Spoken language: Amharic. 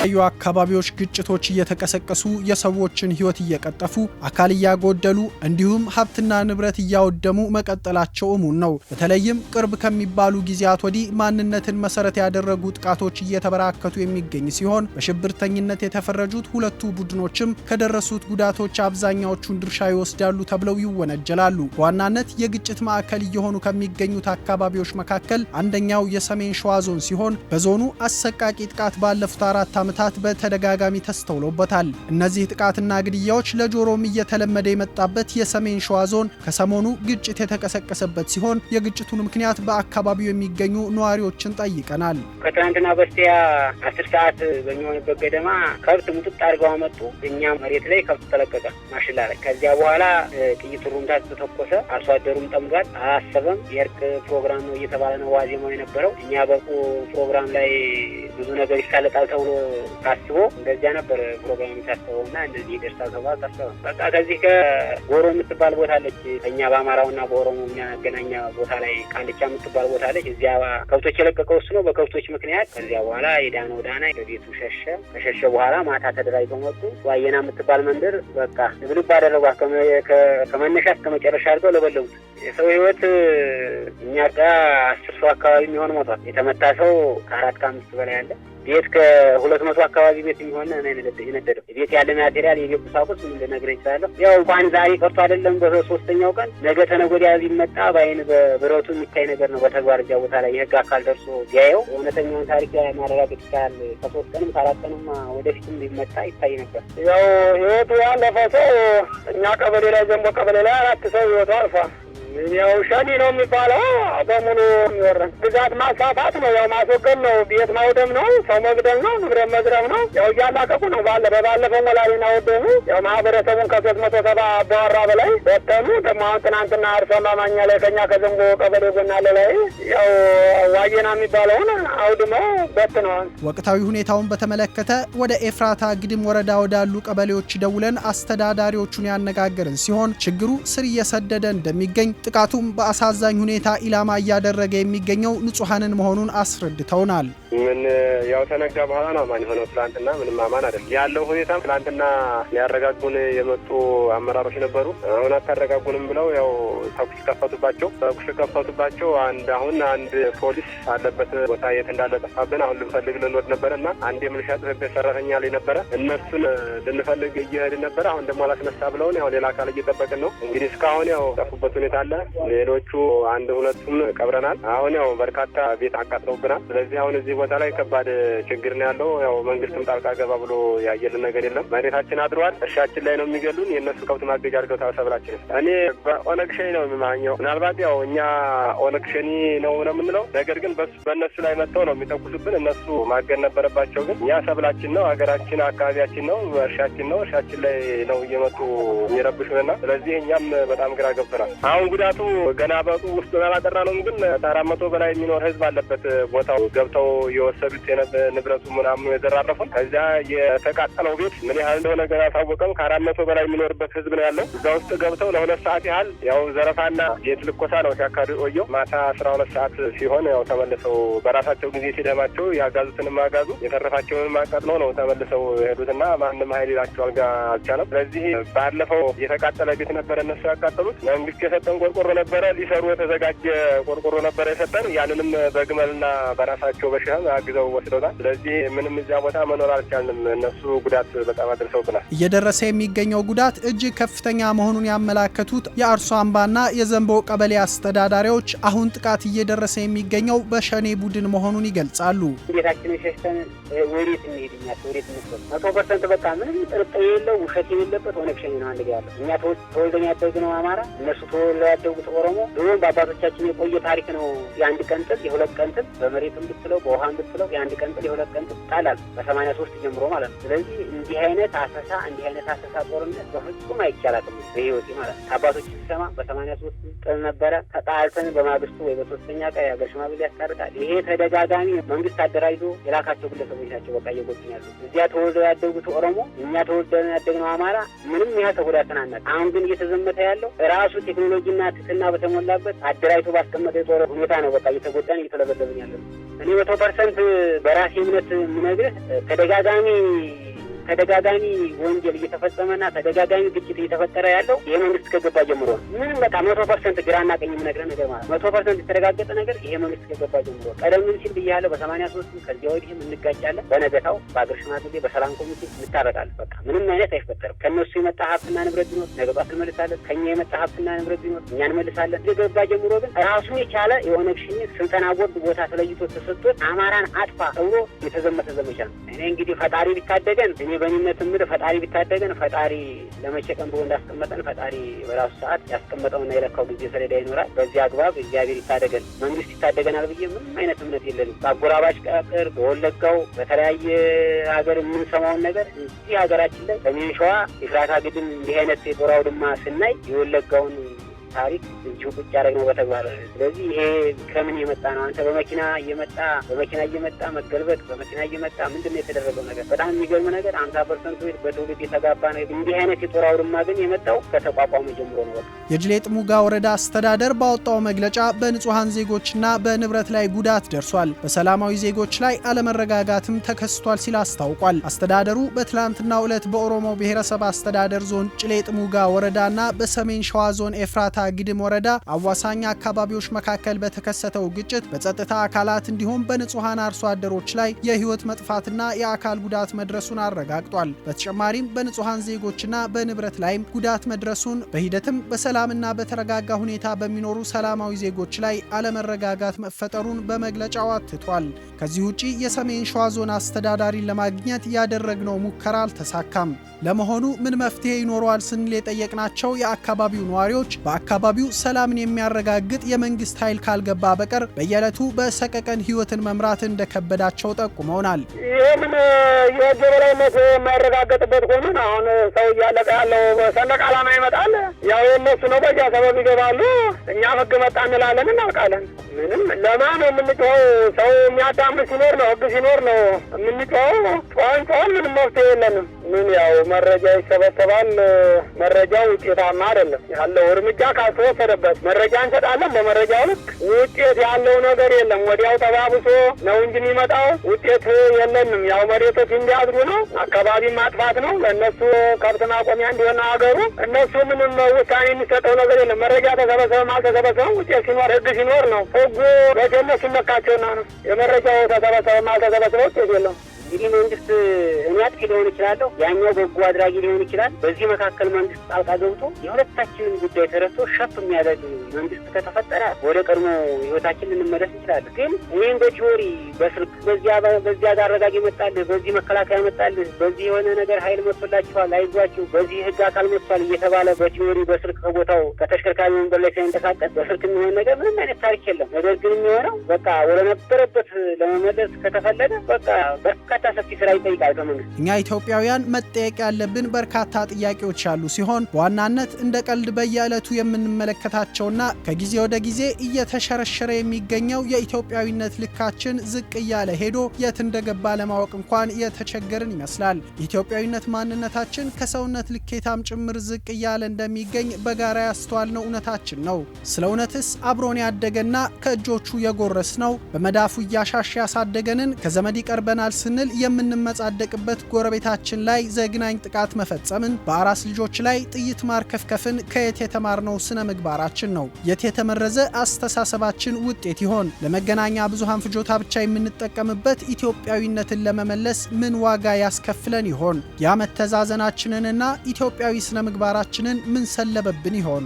በተለያዩ አካባቢዎች ግጭቶች እየተቀሰቀሱ የሰዎችን ሕይወት እየቀጠፉ፣ አካል እያጎደሉ እንዲሁም ሀብትና ንብረት እያወደሙ መቀጠላቸው እሙን ነው። በተለይም ቅርብ ከሚባሉ ጊዜያት ወዲህ ማንነትን መሰረት ያደረጉ ጥቃቶች እየተበራከቱ የሚገኝ ሲሆን፣ በሽብርተኝነት የተፈረጁት ሁለቱ ቡድኖችም ከደረሱት ጉዳቶች አብዛኛዎቹን ድርሻ ይወስዳሉ ተብለው ይወነጀላሉ። በዋናነት የግጭት ማዕከል እየሆኑ ከሚገኙት አካባቢዎች መካከል አንደኛው የሰሜን ሸዋ ዞን ሲሆን፣ በዞኑ አሰቃቂ ጥቃት ባለፉት 4 ዓመታት በተደጋጋሚ ተስተውሎበታል። እነዚህ ጥቃትና ግድያዎች ለጆሮም እየተለመደ የመጣበት የሰሜን ሸዋ ዞን ከሰሞኑ ግጭት የተቀሰቀሰበት ሲሆን፣ የግጭቱን ምክንያት በአካባቢው የሚገኙ ነዋሪዎችን ጠይቀናል። ከትናንትና በስቲያ 10 ሰዓት በሚሆንበት ገደማ ከብት ሙጥጥ አድርገው አመጡ። እኛ መሬት ላይ ከብት ተለቀቀ ማሽላ ላይ። ከዚያ በኋላ ጥይት ሩምታ ተተኮሰ። አርሶ አደሩም ጠምዷል፣ አላሰበም። የእርቅ ፕሮግራም ነው እየተባለ ነው ዋዜማው የነበረው። እኛ በእርቁ ፕሮግራም ላይ ብዙ ነገር ይሳለጣል ተብሎ ታስቦ እንደዚያ ነበር ፕሮግራም የሚታሰበው እና እንደዚህ ይደርሳል ተብሎ አልታሰበም። በቃ ከዚህ ከጎሮ የምትባል ቦታ አለች፣ ከኛ በአማራውና በኦሮሞ የሚያገናኛ ቦታ ላይ ቃልቻ የምትባል ቦታ አለች። እዚያ ከብቶች የለቀቀው እሱ ነው። በከብቶች ምክንያት ከዚያ በኋላ የዳነው ዳና በቤቱ ሸሸ። ከሸሸ በኋላ ማታ ተደራጅተው መጡ። ዋየና የምትባል መንደር በቃ ልብልብ አደረጓት። ከመነሻ እስከ መጨረሻ አድርገው ለበለቡት። የሰው ህይወት እኛ ጋር 10 ሰው አካባቢ የሚሆን ሞቷል። የተመታ ሰው ከአራት ከአምስት በላይ አለ። ቤት ከ200 አካባቢ ቤት የሚሆን ነው የነደደው። ቤት ያለ material፣ የቤት ቁሳቁስ ምን ልነግርህ እችላለሁ። ያው እንኳን ዛሬ ቀርቶ አይደለም በሶስተኛው ቀን ነገ ተነገ ወዲያ ቢመጣ በአይን በብረቱ የሚታይ ነገር ነው። በተግባር እዚያ ቦታ ላይ የህግ አካል ደርሶ ቢያየው እውነተኛውን ታሪክ ማረጋገጥ ይቻላል። ከ3 ቀንም ከ4 ቀንም ወደፊትም ቢመጣ ይታይ ነበር። ያው ህይወቱ ያለፈ ሰው እኛ ቀበሌ ላይ ዘንቦ ቀበሌ ላይ አራት ሰው ህይወቱ አልፏል። ያው ሸኒ ነው የሚባለው በሙሉ የሚወረን ግዛት ማስፋፋት ነው፣ ያው ማስወገድ ነው፣ ቤት ማውደም ነው፣ ሰው መግደል ነው፣ ንብረት መዝረፍ ነው። ያው እያላቀቁ ነው። በባለፈው ሞላሌን አወደሙ። ያው ማህበረሰቡን ከ370 አባወራ በላይ በተኑ። ደግሞ አሁን ትናንትና አርሶ ማማኛ ላይ ከኛ ከዘንጎ ቀበሌ ጎናለ ላይ ያው ዋየና የሚባለውን አውድመው በትነዋል። ወቅታዊ ሁኔታውን በተመለከተ ወደ ኤፍራታ ግድም ወረዳ ወዳሉ ቀበሌዎች ደውለን አስተዳዳሪዎቹን ያነጋገርን ሲሆን፣ ችግሩ ስር እየሰደደ እንደሚገኝ፣ ጥቃቱም በአሳዛኝ ሁኔታ ኢላማ እያደረገ የሚገኘው ንጹሐንን መሆኑን አስረድተውናል። ምን ያው ተነጋ በኋላ ነው አማን የሆነው። ትላንትና ምንም አማን አይደለም ያለው ሁኔታ። ትላንትና ሊያረጋጉን የመጡ አመራሮች ነበሩ። አሁን አታረጋጉንም ብለው ያው ተኩስ ከፈቱባቸው። ተኩስ ከፈቱባቸው። አንድ አሁን አንድ ፖሊስ አለበት ቦታ የት እንዳለ ጠፋብን። አሁን ልንፈልግ ልንወድ ነበረ እና አንድ የሚሊሻ ጽሕፈት ቤት ሰራተኛ ላይ ነበረ። እነሱን ልንፈልግ እየሄድን ነበረ። አሁን ደግሞ አላስነሳ ብለውን ያው ሌላ አካል እየጠበቅን ነው። እንግዲህ እስካሁን ያው ጠፉበት ሁኔታ አለ። ሌሎቹ አንድ ሁለቱም ቀብረናል። አሁን ያው በርካታ ቤት አቃጥለውብናል። ስለዚህ አሁን እዚህ ቦታ ላይ ከባድ ችግር ነው ያለው። ያው መንግስትም ጣልቃ ገባ ብሎ ያየልን ነገር የለም። መሬታችን አድሯል። እርሻችን ላይ ነው የሚገሉን። የእነሱ ከብት ማገጃ አድርገው ሰብላችን። እኔ በኦነግ ሸኒ ነው የሚማኘው። ምናልባት ያው እኛ ኦነግ ሸኒ ነው ነው የምንለው። ነገር ግን በእነሱ ላይ መጥተው ነው የሚተኩሱብን። እነሱ ማገድ ነበረባቸው። ግን እኛ ሰብላችን ነው፣ ሀገራችን፣ አካባቢያችን ነው፣ እርሻችን ነው። እርሻችን ላይ ነው እየመጡ የሚረብሹንና ስለዚህ እኛም በጣም ግራ ገብቶናል። አሁን ጉዳቱ ገና በጡ ውስጥ አላጠራ ነው፣ ግን ከ400 በላይ የሚኖር ህዝብ አለበት ቦታው ገብተው የወሰዱት ንብረቱ ምናምኑ የዘራረፉን። ከዚያ የተቃጠለው ቤት ምን ያህል እንደሆነ ገና አልታወቀም። ከ400 በላይ የሚኖርበት ህዝብ ነው ያለው። እዛ ውስጥ ገብተው ለ2 ሰዓት ያህል ያው ዘረፋና ቤት ልኮሳ ነው ሲያካሂዱ ቆየው። ማታ 12 ሰዓት ሲሆን ያው ተመልሰው በራሳቸው ጊዜ ሲደማቸው ያጋዙትንም አጋዙ፣ የተረፋቸውንም አቃጥለው ነው ተመልሰው የሄዱትና ማንም ሀይል ይላቸው አልቻለም። ስለዚህ ባለፈው የተቃጠለ ቤት ነበረ እነሱ ያቃጠሉት። መንግስት የሰጠን ቆርቆሮ ነበረ፣ ሊሰሩ የተዘጋጀ ቆርቆሮ ነበረ የሰጠን። ያንንም በግመልና በራሳቸው በሽህም አግዘው ወስደውታል። ስለዚህ ምንም እዚያ ቦታ መኖር አልቻልንም። እነሱ ጉዳት በጣም አድርሰውብናል። እየደረሰ የሚገኘው ጉዳት እጅግ ከፍተኛ መሆኑን ያመላከቱት የአርሶ አምባና የዘንቦ ቀበሌ አስተዳዳሪዎች አሁን ጥቃት እየደረሰ የሚገኘው በሸኔ ቡድን መሆኑን ይገልጻሉ። ቤታችንን ሸሽተን ወዴት እንሄድ? እኛ ወዴት እንሰ 100% በቃ ምንም ጥርጥር የሌለው ውሸት የሌለበት ኦነግ ሸኔ ነው አንድ ጋ ያለው። እኛ ተወልደን ያደግነው አማራ፣ እነሱ ተወልደው ያደጉት ኦሮሞ። ድሮም በአባቶቻችን የቆየ ታሪክ ነው። የአንድ ቀን ጥል፣ የሁለት ቀን ጥል፣ በመሬትም ብትለው በውሃም ብትለው የአንድ ቀን ጥል፣ የሁለት ቀን ጥል ጣላል በ83 ጀምሮ ማለት ነው። ስለዚህ እንዲህ አይነት አሰሳ እንዲህ አይነት አሰሳ ጦርነት በፍጹም አይቻላትም በህይወቴ ማለት ነው። አባቶች ሲሰማ በ83 ጥል ነበረ። ተጣልተን በማግስቱ ወይ በሶስተኛ ቀን የሀገር ሽማግሌ ያስታርቃል። ይሄ ተደጋጋሚ መንግስት አደራጅቶ የላካቸው ግለሰቦች ናቸው። በቃ እየጎዱን ያሉት እዚያ ተወልደው ያደጉት ኦሮሞ፣ እኛ ተወልደን ያደግነው አማራ ምንም ያህል ተጎዳተን አናውቅም። አሁን ግን እየተዘመተ ያለው ራሱ ቴክኖሎጂና ትትና በተሞላበት አደራጅቶ ባስቀመጠ የጦር ሁኔታ ነው። በቃ እየተጎዳን እየተለበለብን ያለ ነው። እኔ 100% በራሴ እምነት የምነግርህ ተደጋጋሚ ወንጀል እየተፈጸመና ተደጋጋሚ ግጭት እየተፈጠረ ያለው ይሄ መንግስት ከገባ ጀምሮ ነው። ምንም በቃ 100% ግራና ቀኝ የምነግርህ ነገር ማለት 100% የተረጋገጠ ነገር ይሄ መንግስት ከገባ ጀምሮ ቀደም ሲል ብያለሁ። በ83 ከዚያ ወዲህም እንጋጫለን። በነገታው በአገር ሽማግሌ በሰላም ኮሚቴ እንታረቃለን። በቃ ምንም አይነት አይፈጠርም። ከእነሱ የመጣ ሀብትና ንብረት ቢኖር ነገ ጧት እንመልሳለን። ከእኛ የመጣ ሀብትና ንብረት ቢኖር እኛ እንመልሳለን። ከገባ ጀምሮ ግን ራሱን የቻለ የኦነግ ሸኔ ስልጠና ቦርድ ቦታ ተለይቶ ተሰጥቶት አማራን አጥፋ ተብሎ የተዘመተ ዘመቻ ነው። እኔ እንግዲህ ፈጣሪ ቢታደገን እኔ በእኔነት የምልህ ፈጣሪ ቢታደገን ፈጣሪ ለመቼ ቀን ብሎ እንዳስቀመጠን ፈጣሪ በራሱ ሰዓት ያስቀመጠውና የለካው ጊዜ ሰሌዳ ይኖራል። በዚህ አግባብ እግዚአብሔር ይታደገን፣ መንግስት ይታደገናል ብዬ ምንም አይነት እምነት የለንም። በአጎራባች ቀቅር በወለጋው በተለያየ ሀገር የምንሰማውን ነገር እዚህ ሀገራችን ላይ ሰሜን ሸዋ ኤፍራታ ግድም እንዲህ አይነት የጦር አውድማ ስናይ የወለጋውን ታሪክ እዚሁ ቁጭ ያደረግነው በተግባር። ስለዚህ ይሄ ከምን የመጣ ነው? አንተ በመኪና እየመጣ በመኪና እየመጣ መገልበጥ በመኪና እየመጣ ምንድን ነው የተደረገው ነገር? በጣም የሚገርም ነገር 50% በትውልድ የተጋባ ነው። እንዲህ አይነት የጦር አውድማ ግን የመጣው ከተቋቋመ ጀምሮ ነው። በቃ የጅሌ ጥሙጋ ወረዳ አስተዳደር ባወጣው መግለጫ በንጹሃን ዜጎችና በንብረት ላይ ጉዳት ደርሷል፣ በሰላማዊ ዜጎች ላይ አለመረጋጋትም ተከስቷል ሲል አስታውቋል። አስተዳደሩ በትላንትናው ዕለት በኦሮሞ ብሔረሰብ አስተዳደር ዞን ጭሌ ጥሙጋ ወረዳና በሰሜን ሸዋ ዞን ኤፍራታ ግድም ወረዳ አዋሳኝ አካባቢዎች መካከል በተከሰተው ግጭት በጸጥታ አካላት እንዲሁም በንጹሃን አርሶ አደሮች ላይ የህይወት መጥፋትና የአካል ጉዳት መድረሱን አረጋግጧል። በተጨማሪም በንጹሃን ዜጎችና በንብረት ላይም ጉዳት መድረሱን በሂደትም በሰላምና በተረጋጋ ሁኔታ በሚኖሩ ሰላማዊ ዜጎች ላይ አለመረጋጋት መፈጠሩን በመግለጫው አትቷል። ከዚህ ውጪ የሰሜን ሸዋ ዞን አስተዳዳሪን ለማግኘት ያደረግነው ሙከራ አልተሳካም። ለመሆኑ ምን መፍትሄ ይኖረዋል ስንል የጠየቅናቸው የአካባቢው ነዋሪዎች በአካባቢው ሰላምን የሚያረጋግጥ የመንግስት ኃይል ካልገባ በቀር በየዕለቱ በሰቀቀን ህይወትን መምራት እንደከበዳቸው ጠቁመውናል። ይህ ምን የህግ የበላይነት የማይረጋገጥበት ሆኖ አሁን ሰው እያለቀ ያለው ሰንደቅ ዓላማ ይመጣል፣ ያው የእነሱ ነው። በዚያ ሰበብ ይገባሉ። እኛም ህግ መጣ እንላለን፣ እናልቃለን። ምንም ለማን ነው የምንጮኸው? ሰው የሚያዳምጥ ሲኖር ነው፣ ህግ ሲኖር ነው የምንጮኸው። ጮኸን ጮኸን ምንም መፍትሄ የለንም። ምን ያው መረጃ ይሰበሰባል። መረጃው ውጤታማ አይደለም ያለው እርምጃ ካልተወሰደበት መረጃ እንሰጣለን። በመረጃው ልክ ውጤት ያለው ነገር የለም። ወዲያው ተባብሶ ነው እንጂ የሚመጣው ውጤት የለንም። ያው መሬቶች እንዲያድሩ ነው፣ አካባቢ ማጥፋት ነው። ለእነሱ ከብት ማቆሚያ እንዲሆን ሀገሩ። እነሱ ምንም ውሳኔ የሚሰጠው ነገር የለም። መረጃ ተሰበሰበም አልተሰበሰበም ውጤት ሲኖር ህግ ሲኖር ነው። ህጉ መቼ እነሱ መካቸውና ነው የመረጃው ተሰበሰበም አልተሰበሰበ ውጤት የለውም። እንግዲህ መንግስት እኔ አጥፊ ሊሆን ይችላለሁ፣ ያኛው በጎ አድራጊ ሊሆን ይችላል። በዚህ መካከል መንግስት ጣልቃ ገብቶ የሁለታችንን ጉዳይ ተረድቶ ሸፍ የሚያደርግ መንግስት ከተፈጠረ ወደ ቀድሞ ህይወታችን ልንመለስ እንችላለን። ግን እኔም በ theory በስልክ በዚያ ጋር አረጋጊ መጣልህ፣ በዚህ መከላከያ መጣልህ፣ በዚህ የሆነ ነገር ኃይል መጥቶላችኋል፣ አይዟችሁ፣ በዚህ ህግ አካል መጥቷል እየተባለ በ theory በስልክ ከቦታው ከተሽከርካሪ ወንበር ላይ ሳይንቀሳቀስ በስልክ የሚሆን ነገር ምንም አይነት ታሪክ የለም። ነገር ግን የሚሆነው በቃ ወደ ነበረበት ለመመለስ ከተፈለገ በቃ በርካታ ሰፊ ስራ ይጠይቃል ከመንግስት። እኛ ኢትዮጵያውያን መጠየቅ ያለብን በርካታ ጥያቄዎች ያሉ ሲሆን በዋናነት እንደ ቀልድ በየዕለቱ የምንመለከታቸውና ከጊዜ ወደ ጊዜ እየተሸረሸረ የሚገኘው የኢትዮጵያዊነት ልካችን ዝቅ እያለ ሄዶ የት እንደገባ ለማወቅ እንኳን የተቸገርን ይመስላል። ኢትዮጵያዊነት ማንነታችን ከሰውነት ልኬታም ጭምር ዝቅ እያለ እንደሚገኝ በጋራ ያስተዋልነው እውነታችን ነው። ስለ እውነትስ አብሮን ያደገና ከእጆቹ የጎረስነው በመዳፉ እያሻሸ ያሳደገንን ከዘመድ ይቀርበናል ስንል የምንመጻደቅበት ጎረቤታችን ላይ ዘግናኝ ጥቃት መፈጸምን፣ በአራስ ልጆች ላይ ጥይት ማርከፍከፍን ከየት የተማርነው ስነ ምግባራችን ነው? የት የተመረዘ አስተሳሰባችን ውጤት ይሆን? ለመገናኛ ብዙሃን ፍጆታ ብቻ የምንጠቀምበት ኢትዮጵያዊነትን ለመመለስ ምን ዋጋ ያስከፍለን ይሆን? ያ መተዛዘናችንንና ኢትዮጵያዊ ስነ ምግባራችንን ምን ሰለበብን ይሆን?